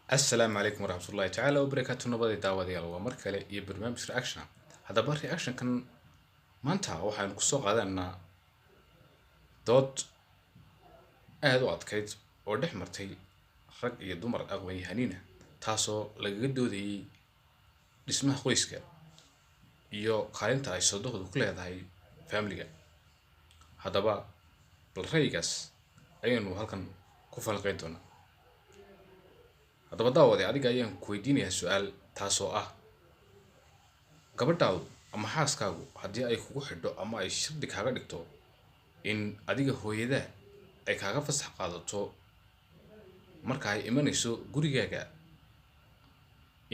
Asalaamu calaykum waraxmatullaahi tacaala wabarakaatu. Nabadii daawadayaal, waa mar kale iyo barnaamij reaction. Haddaba reactionkan maanta waxaynu kusoo qaadanaynaa dood aada u adkayd oo dhex martay rag iyo dumar aqoon-yahaniina, taasoo lagaga doodayay dhismaha qoyska iyo kaalinta ay sodohdu ku leedahay faamiliga. Haddaba bal ra'yigaas ayaynu halkan ku falanqeyn doonaa. Haddaba daawade, adiga ayaan ku weydiinayaa su-aal, taasoo ah: gabadhaadu ama xaaskaagu haddii ay kugu xidho ama ay shardi kaaga dhigto in adiga hooyadaa ay kaaga fasax qaadato marka ay imanayso gurigaaga,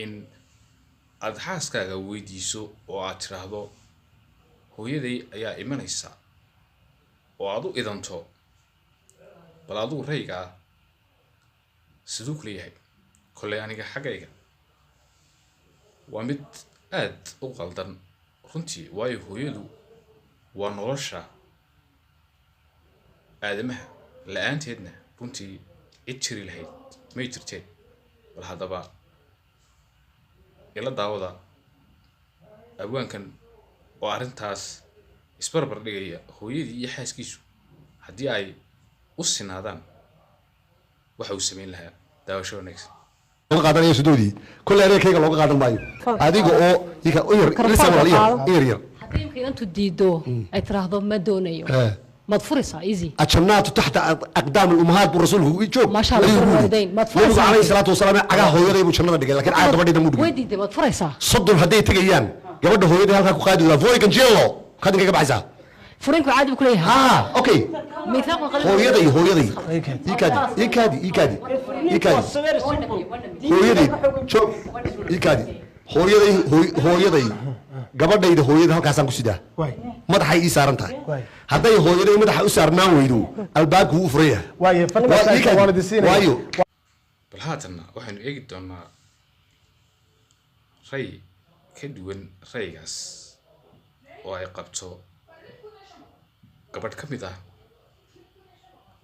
in aad xaaskaaga weydiiso oo aad tiraahdo "Hooyaday ayaa imanaysa" oo aad u idanto, bal adigu ra'yiga ah siduu kula yahay? Kolley aniga xaggayga waa mid aad u qaldan runtii, waayo hooyadu waa nolosha aadamaha, la-aanteedna runtii cid jiri lahayd may jirteen. Bal haddaba ila daawada abwaankan oo arrintaas isbarbar dhigaya hooyadii iyo xaaskiisu haddii ay u sinaadaan waxa uu samayn lahaa. Daawasho wanaagsan. Looga qaadanaya sudoodii kolley adeerkayga looga qaadan maayo adiga oo ika u yar lisa walaal yar yar yar. Haddii imka inantu diido, ay tiraahdo "Ma doonayo", maad furaysaa easy? الجنات تحت اقدام الامهات buu rasuulku joog. Maasha Allah, ayuu yidhi. waalidayn. Maad Nabigu furaysaa? calayhi salaatu wasalaam cagaha hooyaday buu jannada dhigay, laakiin caga gabadhayda muu Way dhigin. diiday, maad furaysaa? 30 hadday tegayaan, gabadha hooyaday halkaa ku qaadi doonaa, voi cancello kadinka ka baxaysaa. Furinku caadi buu kuleeyahay. Ha, okay. Miithaaq qalbi. Hooyaday, hooyaday, ikaadi, ikaadi, ikaadi, ikaadi, hooyaday joog, ikaadi, hooyaday, hooyaday, gabadhayda hooyada halkaasaan ku sidaa, madaxay ii saaran tahay. Hadday hooyaday madaxa u saarnaan weydo, albaabku wuu u furan yahay. Waaye. Waa ii kaadi. Waan idin siinaya. Waayo. Bal haatanna waxaynu eegi doonaa ray ka duwan raygaas oo ay qabto gabadh ka mid ah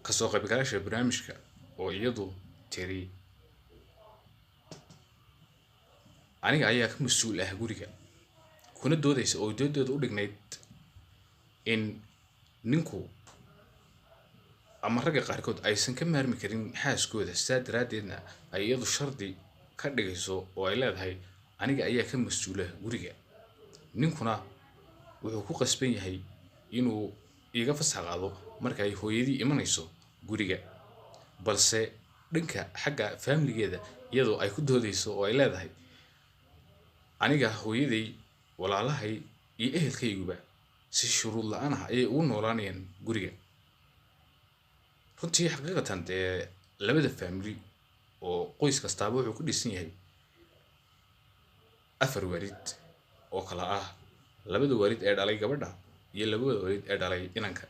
kasoo qaybgalaasha barnaamijka, oo iyadu tiri "Aniga ayaa ka mas-uul ah guriga", kuna doodaysa oo doodeeda u dhignayd in ninku ama ragga qaarkood aysan ka maarmi karin xaaskooda, sidaa daraaddeedna ay iyadu shardi ka dhigayso oo ay leedahay "Aniga ayaa ka mas-uula guriga, ninkuna wuxuu ku qasban yahay inuu iga fasax qaado marka ay hooyadii imanayso guriga." Balse dhanka xagga faamiligeeda iyadoo ay ku doodayso oo ay leedahay "Aniga hooyaday, walaalahay iyo ehelkayguba si shuruud la-aan ah ayay ugu noolaanayaan guriga." Runtii xaqiiqatan dee labada faamili oo qoys kastaaba wuxuu ku dhisan yahay afar waalid oo kala ah labada waalid ee dhalay gabadha iyo labada waalid ee dhalay inanka.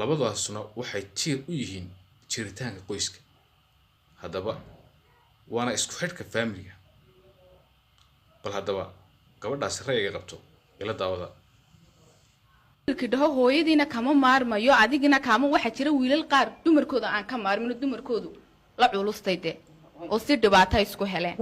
Labadaasuna waxay tiir u yihiin jiritaanka qoyska, haddaba waana isku xidhka faamiliga. Bal haddaba gabadhaasi ra'yiga qabto ila daawada. Wiilkii dhaho "Hooyadiina kama maarmayo, adigina kaama", waxaa jira wiilal qaar dumarkooda aan ka maarmino, dumarkoodu la culustay de oo si dhibaata isku heleen.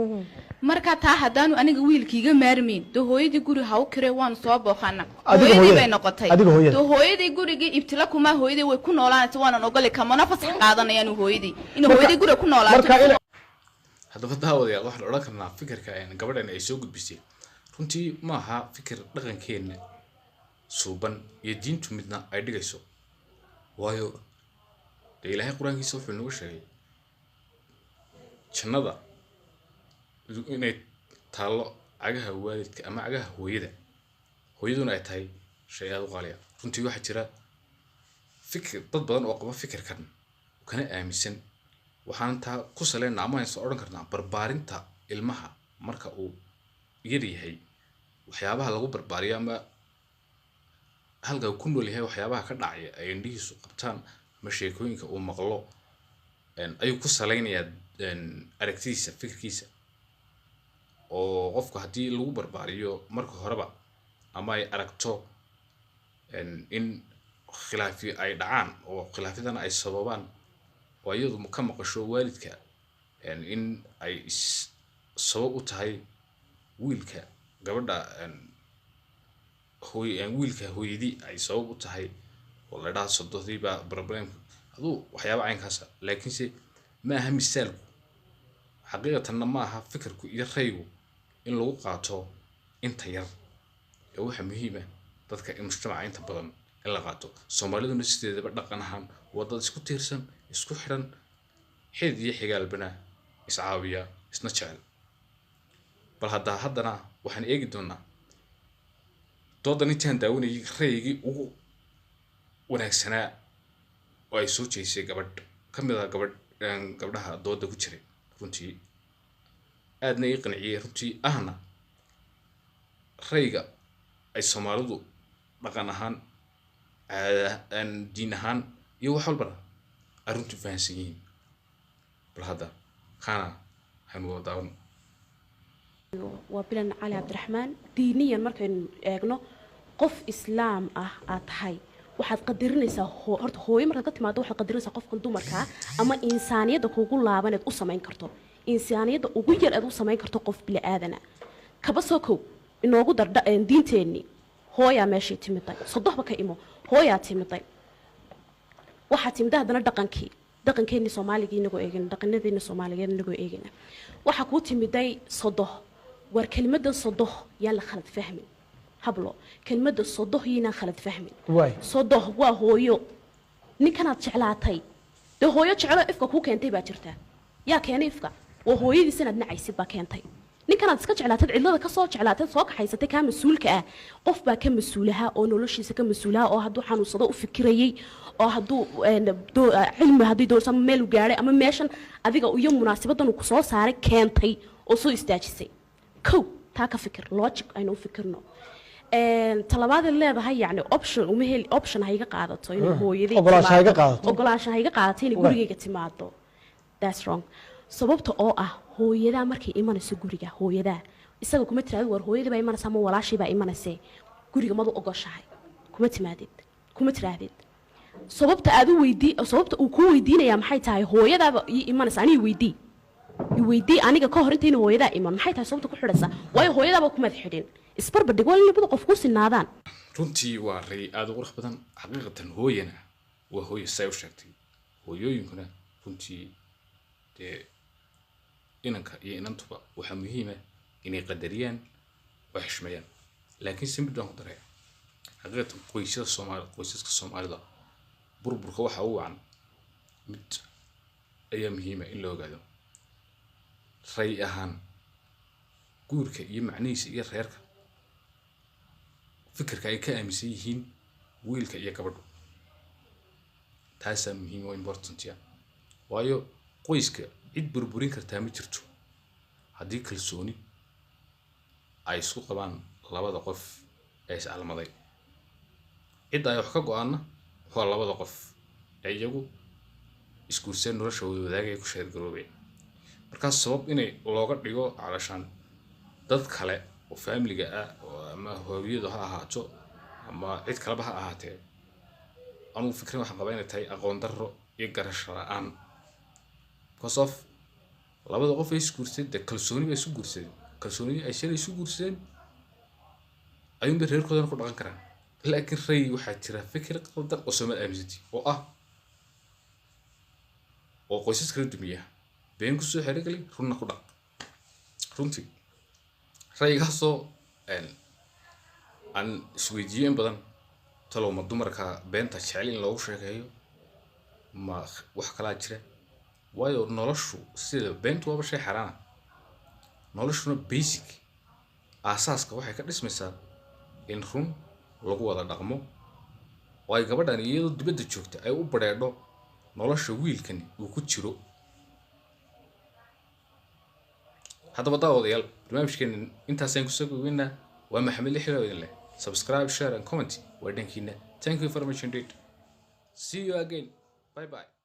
Marka taa haddaanu aniga wiilkiiga maarmayn, de hooyadii guri ha u kire, waanu soo booqana. Adiga hooyadii hooyada. Bay noqotay. Adiga hooyada. De hooyadii gurigii ibtila kuma, hooyadii way ku noolaanaysa, waanan ogolay, kamana fasax qaadanayaan hooyadii inay hooyadii guriga ku noolaato. Marka ina Haddaba daawadayaal, waxaan odhan karnaa fikirka gabadhan ay soo gudbisay runtii ma aha fikir dhaqankeenna suuban iyo diintu midna ay dhigayso, waayo dee Ilaahay qur-aankiisa wuxuu nagu sheegay jannada inay taallo cagaha waalidka ama cagaha hooyada, hooyaduna ay tahay shay aada u qaaliya. Runtii waxaa jira fikir dad badan oo qaba fikirkan kana aaminsan, waxaan taa ku saleynaa ama aysan odhan karnaa barbaarinta ilmaha marka uu yar yahay, waxyaabaha lagu barbaariyo ama halka uu ku nool yahay, waxyaabaha ka dhacaya ay indhihiisu qabtaan ama sheekooyinka uu maqlo ayuu ku saleynayaa aragtidiisa, fikirkiisa. Oo qofku haddii lagu barbaariyo marka horeba ama ay aragto in khilaafyo ay dhacaan oo khilaafyadana ay sababaan oo iyadu ka maqasho waalidka. In ay sabab u tahay wiilka gabadha hooy wiilka hooyadii ay sabab u tahay, oo la dhaha sodohdii baa problemka, aduu waxyaaba caynkaasa. Laakiinse ma aha misaalku, xaqiiqatanna ma aha fikirku iyo raygu in lagu qaato inta yar ee waxa muhiim ah dadka in mujtamaca inta badan in la qaato. Soomaaliduna sideedaba dhaqan ahaan waa dad isku tiirsan, isku xidhan, xidid iyo xigaalbana iscaawiya, isna jecel. Bal hadda haddana waxaan eegi doonaa doodan intaan daawanayay rayigii ugu wanaagsanaa oo ay soo jeesay gabadh ka mid ah gabadh gabdhaha dooda ku jiray, runtii aadna ii qanciyey, runtii ahna rayga ay Soomaalidu dhaqan ahaan, caada, diin ahaan iyo wax walbana ay runtii fahansan yihiin. Bal hadda kaana haynu wada daawan. Waa Bilan Cali Cabdiraxmaan. Diiniyan markaynu eegno, qof Islaam ah aad tahay, waxaad qadarinaysaa horta hooyo markaad ka timaado, waxaad qadarinaysaa qofkan dumarkaa ama insaaniyadda kugu laabaneed u samayn karto, insaaniyadda ugu yar aad u samayn karto qof bili-aadana. Kaba soo kow inoogu dardha diinteenni, hooyaa meeshay timiday, sodohba ka imo, hooyaa timiday, waxaa timida haddana dhaqankii, dhaqankeenni Soomaaligii inagoo eegana, dhaqanadeena Soomaaliyeed inagoo eegana, waxaa kuu timiday sodoh. War kelimadan sodoh yaan la khalad fahmin, hablo, kelimada sodoh yaynaan khalad fahmin. Sodoh waa hooyo. Ninkanaad jeclaatay dee hooyo jecelo ifka kuu keentay baa jirta. Yaa keenay ifka? Waa hooyadiis inaad nacaysid baa keentay. Ninkanaad iska jeclaatad, cidlada kasoo jeclaatad, soo kaxaysatay, kaa mas-uulka ah, qof baa ka mas-uulaha oo noloshiisa ka mas-uulaha, oo hadduu xanuunsado u fikirayay, oo hadduu cilmi haddii doonso ama meel u gaadhay ama meeshan adiga iyo munaasibadan uu kusoo saaray keentay oo soo istaajisay. Kow taa ka fikir, logic aynu u fikirno. Talabaad leedahay, yacni option uma heli, option ha iga qaadato inay hooyaday Ogolaansho ha iga timaado. qaadato. Ogolaansho ha iga qaadato inay gurigayga timaado, that's wrong. Sababta oo ah hooyadaa markay imanayso guriga, hooyadaa isaga kuma tiraadid "War, hooyadii baa imanaysa ama walaashii baa imanaysee, guriga madu ogoshahay?" Kuma timaadid, kuma tiraahdid. Sababta aad u weydii, sababta uu kuu weydiinayaa maxay tahay? "Hooyadaaba ii imanaysa, aniga weydii, i weydii aniga ka hor intayna hooyadaa iman." Maxay tahay sababta ku xidhaysa? Waayo hooyadaaba kumaad xidhin. Isbarbardhig, waa in labada qof ku sinaadaan. Runtii waa ray aada u qurux badan. Xaqiiqatan hooyana waa hooyo, say u sheegtay. Hooyooyinkuna runtii dee inanka iyo inantuba waxaa muhiima inay qadariyaan oo xishmeeyaan. Laakiin se mid baan ku daraya: xaqiiqatan qoysyada Soomaali, qoysaska Soomaalida burburka waxa u wacan mid ayaa muhiima in la ogaado. Ray ahaan guurka iyo macnihiisa iyo reerka, fikirka ay ka aaminsan yihiin wiilka iyo gabadhu, taasaa muhiim oo important ah. Waayo qoyska cid burburin kartaa ma jirto haddii kalsooni ay isku qabaan labada qof ee is almaday. Cidda ay wax ka go-aanna waa labada qof ee iyagu isguurseen, noloshooda wadaagaya, ku sheergaroobeen. Markaas sabab inay looga dhigo calashaan dad kale oo faamiliga ah, oo ama hooyadu ha ahaato ama cid kaleba ha ahaatee, anugu fikrin waxaan qabaa inay tahay aqoon darro iyo garasho la-aan, because of labada qof ay isguursadeen dee kalsooni bay isu guursadeen. Kalsoonidii ay shalay isu guursadeen ayuunbay reerkoodana ku dhaqan karaan. Laakiin ray waxaa jira fikir qaldan oo Soomaali aaminsantay oo ah oo qoysas kala dumiya: been kusoo xerogeli, runna ku dhaq. Runtii rayigaasoo aan isweydiiyo in badan: talow ma dumarka beenta jecel in loogu sheekeeyo, ma wax kalaa jira? Waayo noloshu sida beentu waaba shay xaaraana, noloshuna basic aasaaska waxay ka dhismaysaa in run lagu wada dhaqmo, oo ay gabadhan iyadoo dibadda joogta ay u badheedho nolosha wiilkani uu ku jiro. Haddaba daawadayaal, barnaamijkeena intaasaan kusoo gogeynaa. Waa Maxamed Lixilo idin leh subscribe, share and comment waa dhankiina. Thank you very much indeed. See you again. Bye bye.